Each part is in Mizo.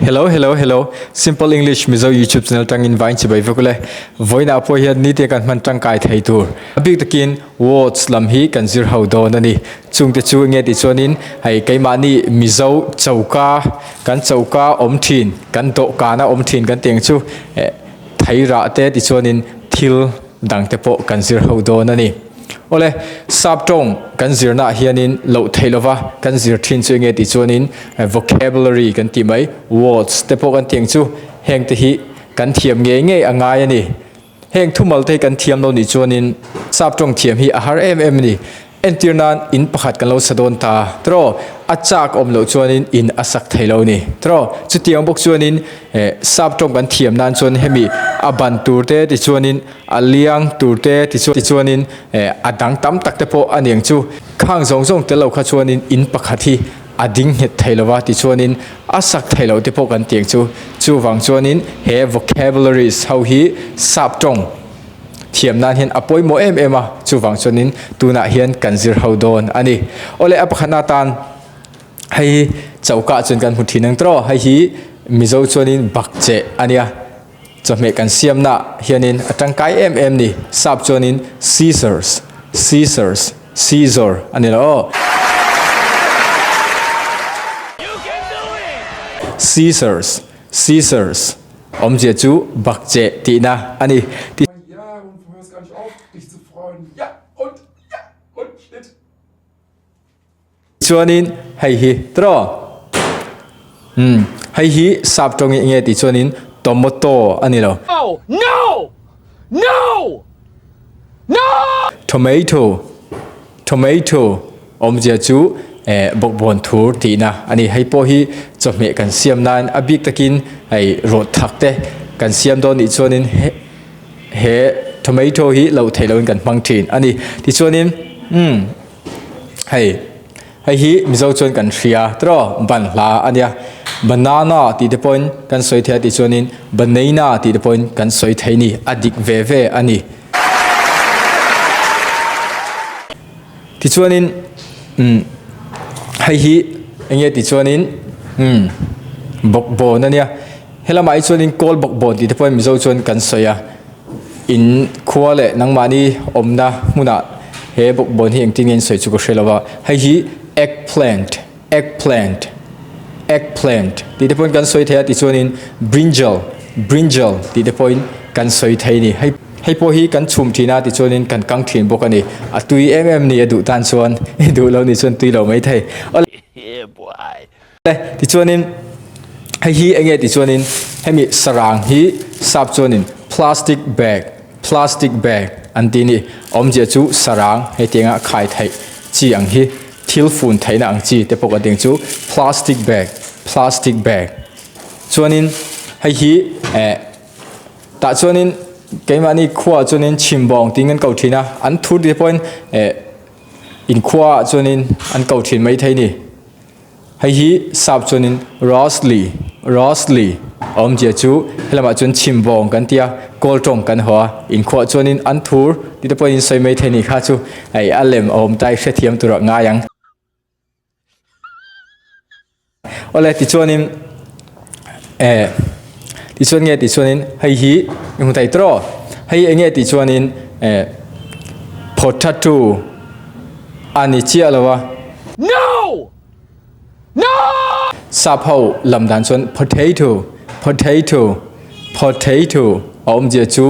Hello hello hello Simple English Mizo YouTube channel tangin vain chibai vek ule vawiinah pawh hian nite kan hman tangkai thei tur a bik takin words lam hi kan zir ho dawn a ni chungte chu enge tih chuanin hei keimahni Mizo choka kan choka awm thin kan dawhkana awm thin kan tih ang chu eh thei rah te tichuanin thil dang te pawh kan zir ho dawn a ni. Awle, sap tawng kan zirnaah hianin loh theih lova kan zir thin chu enge tih chuanin vocabulary kan tih mai, words te pawh kan tih ang chu heng te hi kan thiam ngei ngei a ngai a ni. Heng thumal te hi kan thiam lo nih chuanin sap tawng thiam hi a har em em a ni. Entir nan in pakhat kan lo sa dawn ta tiraw, a chak awm loh chuanin in a sak thei lo ni tiraw. Chutiang bawk chuanin eh sap tawng kan thiam nan chuan hemi a ban tur te tichuanin a liang tur te tichuanin eh a dang tam tak te pawh a niang chu. Khang zawng zawng tel lo kha chuanin in pakhat hi a ding nghet thei lo va tichuanin a sak thei loh te pawh kan tiang chu. Chuvang chuanin he vocabularies ho hi sap tawng. Thiam nan hian a pawimawh em em a, chuvang chuanin tunah hian kan zir ho dawn a ni. Awle a pakhatna atan hei hi choka chuan kan hmu thin ang tawh, hei hi Mizo chuanin bakcheh a nia, chawhmeh kan siamna hianin a tangkai em em ni, sap chuanin scissors, scissors, scissor a ni lo aw. Scissors, scissors. Awmzia chu bakcheh tihna a ni. Chuanin hei hi tiraw? Umm hei hi sap tawngin enge tih chuanin tomato a ni lo. Tomato Tomato awmzia chu eh bawkbawn thur tihna a ni. Hei pawh hi chawhmeh kan siam nan a bik takin hei rawt thak te kan siam dawn nih chuanin he he tomato hi loh theih lohin kan hmang thin a ni. Tichuanin umm hei hei hi Mizo chuan kan hria tiraw banhla a nia banana tih te pawhin kan sawi thei a tichuanin banana tih te pawhin kan sawi thei a ni a dik ve ve a ni. Tichuanin umm hei hi eng nge tichuanin umm bawkbawn a nia helamah hi chuanin kawl bawkbawn tih te pawhin mizo chuan kan sawi a in khua leh nangmahni awmna hmunah he bawkbawn hi engtin nge an sawi chu ka hre lo a hei hi eggplant eggplant eggplant tih te pawhin kan sawi thei a tichuanin brinjal brinjal tih te pawhin kan sawi thei a ni hei hei pawh hi kan chhum thin a tichuanin kan kang thin bawk a ni a tui em em ni a duh tan chuan i duh lo nih chuan tui lo mai thei awle tichuanin hei hi enge tichuanin hemi sarang hi sap chuanin plastic bag plastic bag an tih a ni awmzia chu sarang hetianga khai theih chi ang hi. Thil fun theihna ang chi te pawh kan tih ang chu plastic bag plastic bag chuanin hei hi eh tah chuanin keimahni khuaah chuanin chhimbawng tiin kan ko thin a an thur te pawhin eh inkhuaah chuanin an ko thin maithei a ni. Hei hi sap chuanin Rosli Rosli a awmzia chu helamah chuan chhimbawng kan ti a kawl tawng kan haw a inkhuah chuanin an thur tih te pawhin sawi mai thei ni kha chu hei a lem a awm ta i hrethiam turah ngai ang. Awle tichuanin eh tichuan nge tichuanin hei hi i hmu thei tawh hei eng nge tichuanin eh potato a ni chiah lo a. No! No! Sap ho lam dan chuan potato, potato, potato a awmzia chu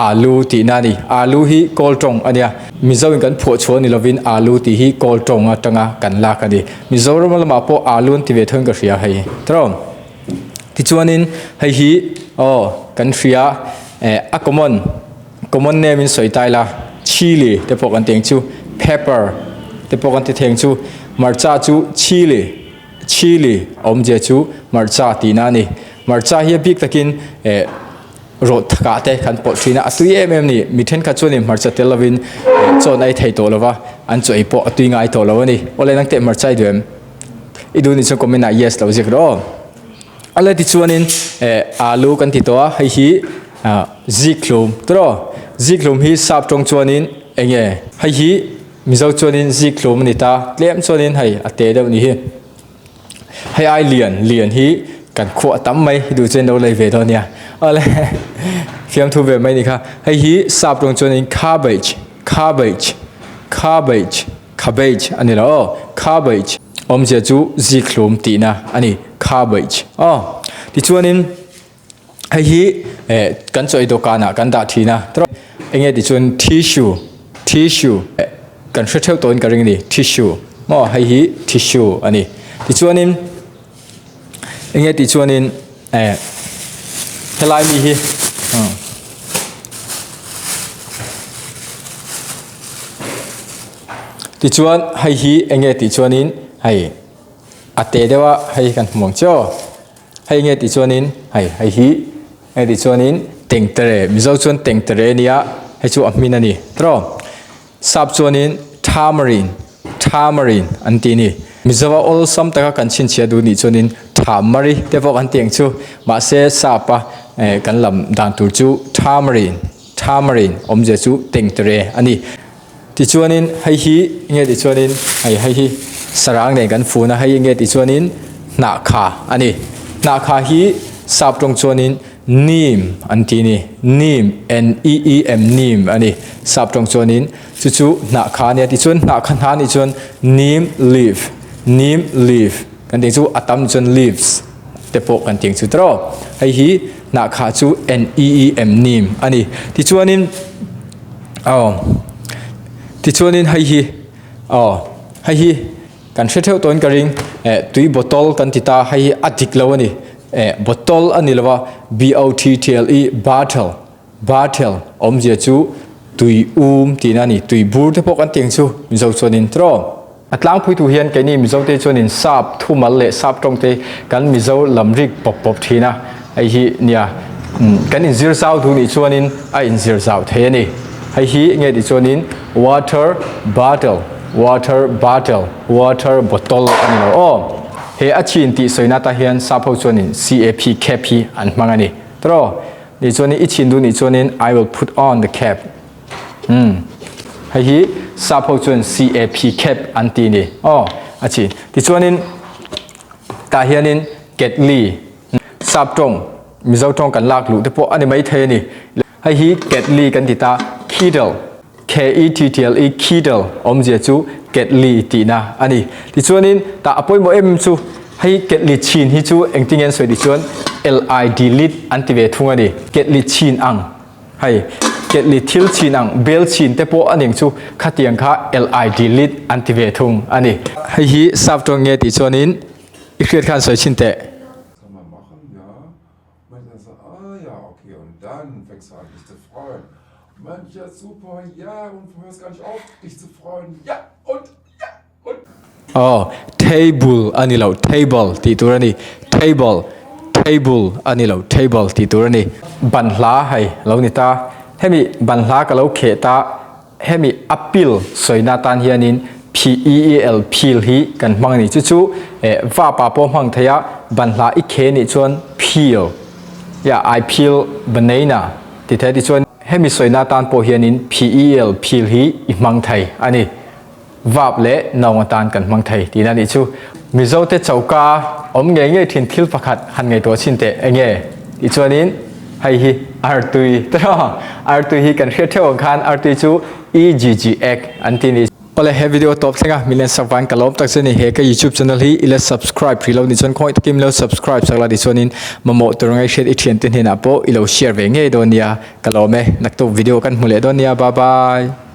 alu tihna a ni. Alu hi kawl tawng a nia. Mizo in kan phuah chhuah ni lovin alu tih hi kawl tawng atanga kan lak a ni. Mizoram lamah pawh alu an ti ve thawin ka hria hei. Tiraw? Tichuanin hei hi aw kan hria eh a common Common name in sawi tai la, chilli te pawh kan ti ang chu, pepper te pawh kan ti thei ang chu, hmarcha chu chilli, chilli a awmzia chu hmarcha tihna a ni. Hmarcha hi a bik takin eh rawt thakah te kan pawlh thin a, a tui em em a ni. Mi thenkhat chuanin hmarcha tel lovin eh chaw an ei thei tawh lo va, an chaw ei pawh a tui ngai tawh lo a ni. Awle nang teh hmarcha i duh em? I duh nih chuan comment ah yes lo ziak rawh aw. A la tichuanin eh alu kan ti tawh a, hei hi ah zikhlum tiraw zikhlum hi sap tawng chuanin eng nge hei hi mizo chuanin zikhlum a ni ta tlem chuanin hei a te deuh ni hi hei ai lian lian hi. Kan khuah tam mai duh chuan lo lei ve dawn nia. Awle fiamthu ve mai ni kha. Hei hi sap rawng chuanin cabbage, cabbage, cabbage, cabbage a ni lo aw. Cabbage awmzia chu zikhlum tihna a ni. Cabbage aw. Tichuanin hei hi eh kan chaw ei dawhkanah kan dah thin a. Enge tichuan tissue, tissue kan hre theuh tawhin ka ring a ni. Tissue maw hei hi tissue a ni. Tichuanin. Enge tih chuanin eh helai mi hi tichuan hei hi enge tih chuanin hei a te deuh a hei kan hmu ang chiau hei enge tih chuanin hei hei hi enge tih chuanin tengtere mizo chuan tengtere a nia hei chu a hmin a ni tawh. Sap chuanin Tamarin, Tamarin an ti a ni. Mizoa awlsam taka kan chhinchhiah duh nih chuanin Thamari te pawh kan ti ang chu. Mahse sapa kan lam dan tur chu Tamarin, Tamarin awmzia chu tengtere a ni. Tichuanin hei hi nge tih chuanin hei hei hi sarang nen kan fun a, hei nge tih chuanin hnahkha a ni. Hnahkha hi sap tawng chuanin Neem an ti ni. Neem, N-E-E-M, neem a ni. Sap tawng chuanin chu chu hnah kha a nia. Tichuan hnah kha hna nih chuan neem leaf, neem leaf kan tih chu a tam chuan leaves te pawh kan tih ang chu tawh. Hei hi hnah kha chu N-E-E-M, neem a ni. Tichuanin aw tichuanin hei hi aw hei hi Kan hre theuh tawhin ka ring, eh tui bottle kan ti ta, hei hi a dik lo a ni, eh bottle a ni lo a, B-O-T-T-L-E bottle, bottle awmzia chu tui um tihna a ni, tui bur te pawh kan ti ang chu Mizo chuanin tiraw. A tlangpui tu hian keini Mizo te chuanin sap thumal leh sap tawng te kan Mizo lam rik pawp pawp thin a, hei hi nia kan inzir zau duh nih chuanin a inzir zau thei a ni. Hei hi nge tih chuanin water bottle, water bottle, water bottle a ni lo aw. He a chhin tih sawina tah hian sap ho chuanin cap, cap hi an hmang a ni. Tawh nih chuanin i chhin duh nih chuanin I will put on the cap. Umm hei hi sap ho chuan cap, cap an ti ni aw a chhin. Tichuanin tah hianin ketli sap tawng Mizo tawng kan lak luh te pawh a ni maithei a ni. Hei hi ketli kan ti ta, kettle, K-E-T-T-L-E, kettle awmzia chu ketli tihna a ni. Tichuanin tah a pawimawh em chu hei ketli chhin hi chu engtin nge an sawi tih chuan L-I-D, lid, an ti ve thung a ni. Ketli chhin ang, hei ketli thil chhin ang, bel chhin te pawh a ning chu khatiang kha L-I-D, lid, an ti ve thung a ni. Hei hi sap tawng nge tih chuanin i hriat khan sawi chhin teh. Und dann fängst du an, dich zu freuen. Mensch, ja super, ja, und hörst gar nicht auf, dich zu freuen. Ja, und, ja, und. Aw, table a ni lo, table tih tur a ni. Table, table a ni lo, table tih tur a ni. Banhla hei lo ni ta. Hemi banhla ka lo kheh ta, hemi a pil sawina tan hianin P-E-E-L, peel hi kan hmang a ni. Chu chu eh vapa pawh hmang thei a, banhla i khe nih chuan peel, yeah, I peel banana ti thei a tichuan hemi sawina tan pawh hianin P-E-E-L, peel hi i hmang thei a ni. Vap leh naung atan kan hmang thei tihna a nih chu. Mizote choka awm ngei ngei thin thil pakhat han ngaihtuah chhin teh enge tih chuanin hei hi artui tiraw artui hi kan hriat theuh ang khan artui chu EGG egg an ti ni. Awle he video tawp thleng a min len sak vang ka lawm tak che ni he ka youtube channel hi ila subscribe hrih lo ni chuan khawngaih takin ilo subscribe sak la ti chuanin mamawh tur ngai hriat i thiante hnenah pawh ilo share ve ngei dawn nia ka lawm e naktuk video kan hmu leh dawn nia bye bye.